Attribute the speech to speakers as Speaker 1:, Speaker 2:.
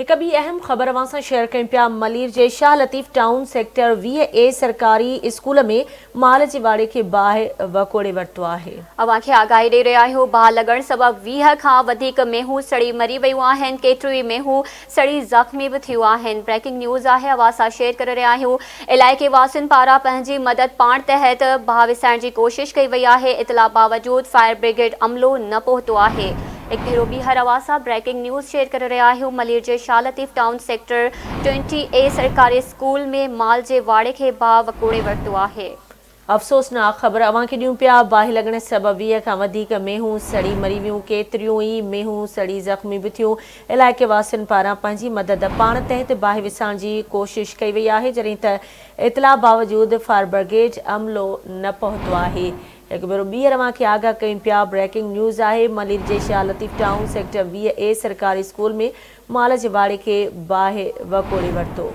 Speaker 1: هڪ ٻي اهم خبر اوهان سان شيئر ڪيون پيا ملير جي شاهه لطيف ٽائون سيڪٽر 20 اي سرڪاري اسڪول ۾ مال جي واڙي کي باهه وڪوڙي ورتو آهي.
Speaker 2: اوهان کي آگاهي ڏئي رهيا آهيون باهه لڳڻ سبب 20 کان وڌيڪ مينهون سڙي مري ويون آهن ڪيتريون ئي مينهون سڙي زخمي به ٿيون آهن بريڪنگ نيوز آهي اوهان سان شيئر ڪري رهيا آهيون علائقي واسين پاران پنهنجي مدد پاڻ تحت باهه وسائڻ جي ڪوشش ڪئي وئي آهي اطلاع باوجود فائر برگيڊ عملو نه پهتو آهي. هڪ ڀيرو ٻيهر اوهان سان بريڪنگ نيوز شيئر ڪري رهيا آهيون ملير جي Shah Latif town sector twenty A سرڪاري اسڪول ۾ مال جي واڙي کي باهه وڪوڙي ورتو آهي.
Speaker 1: افسوسناڪ خبر اوهان کي ڏيون پيا باهه لڳڻ سبب 20 کان وڌيڪ مينهون سڙي مري ويون ڪيتريون ئي مينهون سڙي زخمي به ٿيون علائقي واسين پاران پنهنجي مدد پاڻ تحت باهه وسائڻ جي ڪوشش ڪئي وئي آهي جڏهن ته اطلاع باوجود فائربرگيڊ عملو نه پهتو آهي هڪ ڀيرو ٻيهر اوهان کي آگاهه ڪيون پيا بريڪنگ نيوز آهي ملير جي شاهه لطيف ٽائون سيڪٽر 20 اي سرڪاري اسڪول ۾ مال جي واڙي کي باهه وڪوڙي ورتو.